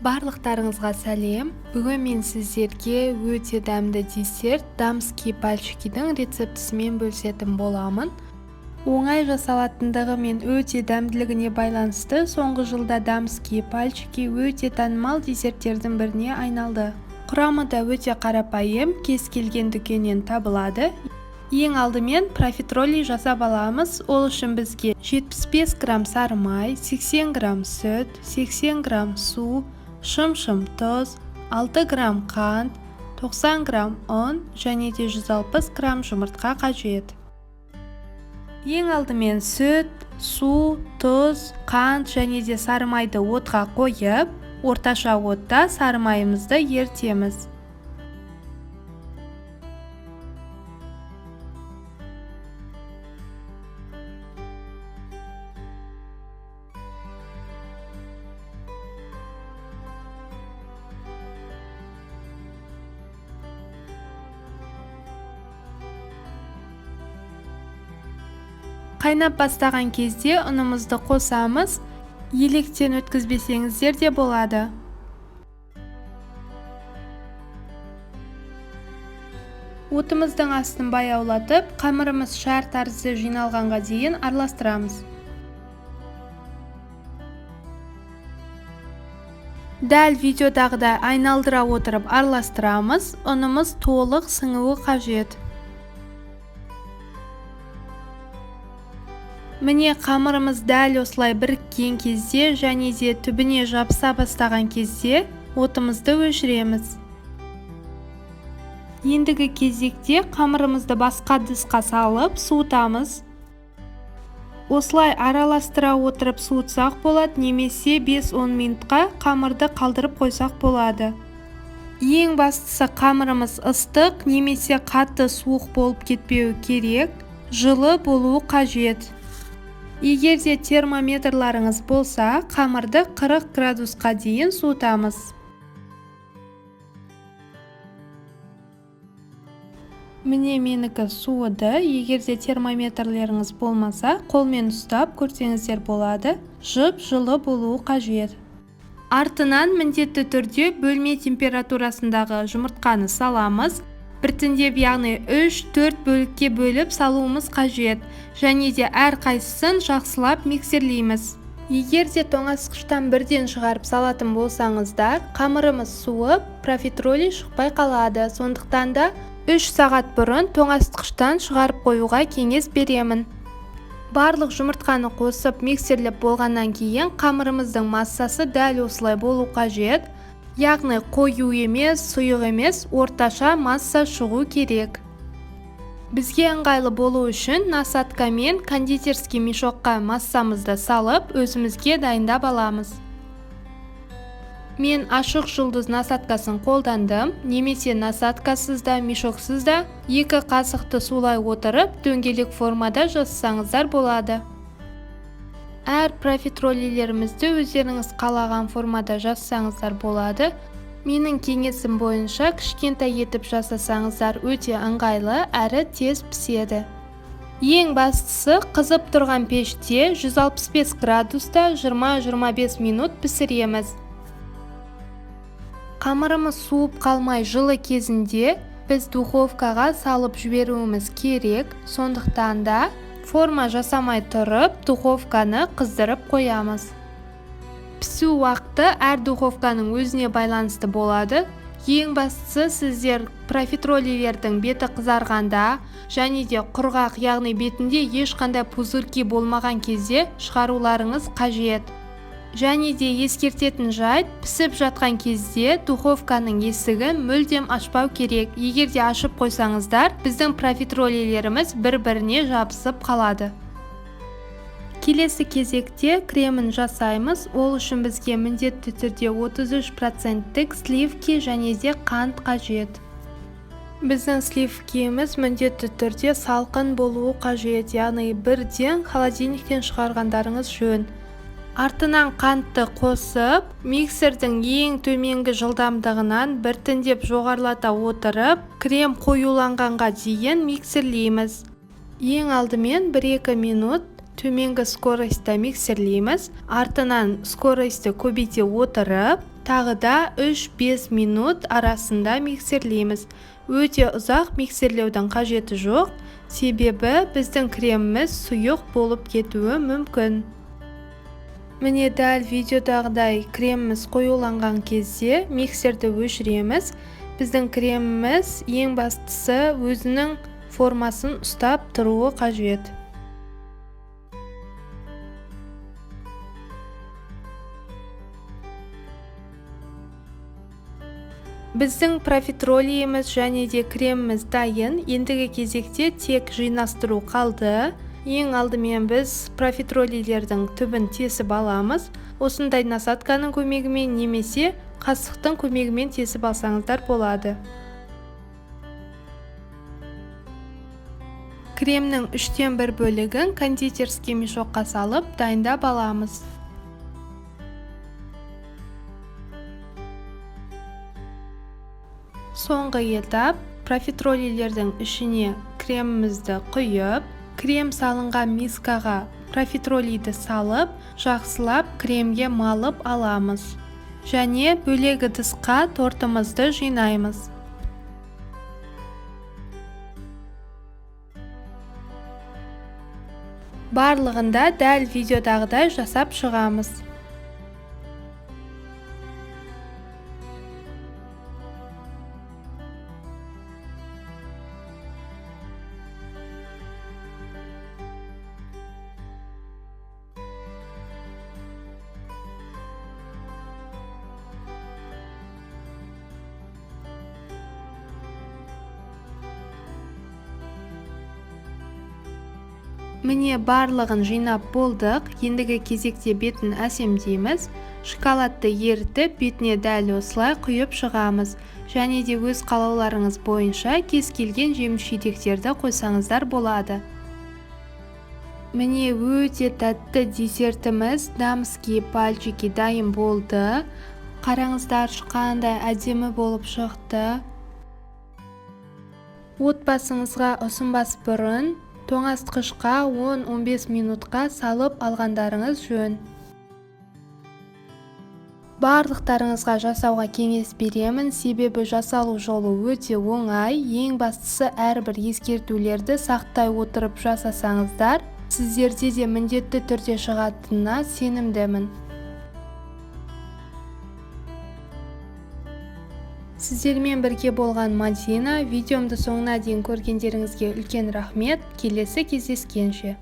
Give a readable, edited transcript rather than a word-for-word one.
Барлықтарыңызға сәлем! Бүгін мен сіздерге өте дәмді десерт, дамские пальчикидің рецептісімен бөлісетін боламын. Оңай жасалатындығы мен өте дәмділігіне байланысты соңғы жылда дамские пальчики өте танымал десерттердің біріне айналды. Құрамы да өте қарапайым, кез келген дүкеннен табылады. Ең алдымен профитроли жасап аламыз. Ол үшін бізге 75 грамм сары май, 80 грамм сүт, 80 грамм су, шым-шым тұз, 6 грамм қант, 90 грамм ұн және де 160 грамм жұмыртқа қажет. Ең алдымен сүт, су, тұз, қант және де сары майды отқа қойып, орташа отта сары майымызды ерітеміз. Қайнап бастаған кезде ұнымызды қосамыз. Електен өткізбесеңіздер де болады. Отымыздың астын баяулатып, қамырымыз шар тәрізді жиналғанға дейін араластырамыз. Дәл видеодағыдай айналдыра отырып араластырамыз. Ұнымыз толық сіңуі қажет. Міне, қамырымыз дәл осылай біріккен кезде және де түбіне жабыса бастаған кезде отымызды өшіреміз. Ендігі кезекте қамырымызды басқа ыдысқа салып суытамыз. Осылай араластыра отырып суытсақ болады, немесе 5-10 минутқа қамырды қалдырып қойсақ болады. Ең бастысы, қамырымыз ыстық немесе қатты суық болып кетпеуі керек, жылы болуы қажет. Егер де термометрларыңыз болса, қамырды 40 градусқа дейін суытамыз. Міне, менікі суыды. Егер де термометрлеріңіз болмаса, қолмен ұстап көрсеңіздер болады. Жып-жылы болуы қажет. Артынан міндетті түрде бөлме температурасындағы жұмыртқаны саламыз. Біртіндеп, яғни 3-4 бөлікке бөліп салуымыз қажет. Және де әр қайсысын жақсылап миксерлейміз. Егер де тоңазытқыштан бірден шығарып салатын болсаңыздар, қамырымыз суып, профитроли шықпай қалады. Сондықтан да 3 сағат бұрын тоңазытқыштан шығарып қоюға кеңес беремін. Барлық жұмыртқаны қосып миксерлеп болғаннан кейін қамырымыздың массасы дәл осылай болу қажет. Яғни қою емес, сұйық емес, орташа масса шығу керек. Бізге ыңғайлы болу үшін насадка мен кондитерский мешокқа массамызды салып, өзімізге дайындап аламыз. Мен ашық жұлдыз насадкасын қолдандым, немесе насадкасыз да, мешоксыз да 2 қасықты сулай отырып, дөңгелек формада жасасаңыздар болады. Әр профитролилерімізді өздеріңіз қалаған формада жасасаңыздар болады. Менің кеңесім бойынша кішкентай етіп жасасаңыздар өте ыңғайлы әрі тез піседі. Ең бастысы, қызып тұрған пеште 165 градуста 20-25 минут пісіреміз. Қамырымыз суып қалмай жылы кезінде біз духовкаға салып жіберуіміз керек. Сондықтан да форма жасамай тұрып, духовканы қыздырып қоямыз. Пісу уақыты әр духовканың өзіне байланысты болады. Ең бастысы, сіздер профитролилердің беті қызарғанда және де құрғақ, яғни бетінде ешқандай пузырьки болмаған кезде шығаруларыңыз қажет. Және де ескертетін жайт, пісіп жатқан кезде духовканың есігін мүлдем ашпау керек. Егер де ашып қойсаңыздар, біздің профитролилеріміз бір-біріне жабысып қалады. Келесі кезекте кремін жасаймыз. Ол үшін бізге міндетті түрде 33 проценттік сливки және де қант қажет. Біздің сливкиіміз міндетті түрде салқын болуы қажет, яғни бірден холодильниктен шығарғандарыңыз жөн. Артынан қантты қосып, миксердің ең төменгі жылдамдығынан біртіндеп жоғарылата отырып, крем қоюланғанға дейін миксерлейміз. Ең алдымен 1-2 минут төменгі скоростьта миксерлейміз. Артынан скоростьті көбейте отырып, Тағы да 3-5 минут арасында миксерлейміз. Өте ұзақ миксерлеудің қажеті жоқ, себебі біздің креміміз сұйық болып кетуі мүмкін. Міне дәл видеодағыдай креміміз қоюланған кезде миксерді өшіреміз. Біздің креміміз ең бастысы өзінің формасын ұстап тұруы қажет. Біздің профитролиіміз және де креміміз дайын. Ендігі кезекте тек жинастыру қалды. Ең алдымен біз профитролилердің түбін тесіп аламыз. Осындай насадканың көмегімен немесе қасықтың көмегімен тесіп алсаңыздар болады. Кремнің 1/3 бөлігін кондитерский мешокқа салып дайындап аламыз. Соңғы этап профитролилердің ішіне кремімізді құйып, крем салынған мискаға профитролиді салып, жақсылап кремге малып аламыз. Және бөлек ыдысқа тортымызды жинаймыз. Барлығында дәл видеодағыдай жасап шығамыз. Міне барлығын жинап болдық. Ендігі кезекте бетін әсемдейміз. Шоколадты ерітіп, бетіне дәл осылай құйып шығамыз. Және де өз қалауларыңыз бойынша кез келген жеміс-жидектерді қойсаңыздар болады. Міне өте тәтті десертіміз дамские пальчики дайын болды. Қараңыздаршы, қандай әдемі болып шықты. Отбасыңызға ұсынбас бұрын тоңазытқышқа 10-15 минутқа салып алғандарыңыз жөн. Барлықтарыңызға жасауға кеңес беремін, себебі жасалу жолы өте оңай. Ең бастысы әрбір ескертулерді сақтай отырып жасасаңыздар, сіздерде де міндетті түрде шығатынына сенімдімін. Сіздермен бірге болған Мадина. Видеомды соңына дейін көргендеріңізге үлкен рахмет. Келесі кездескенше.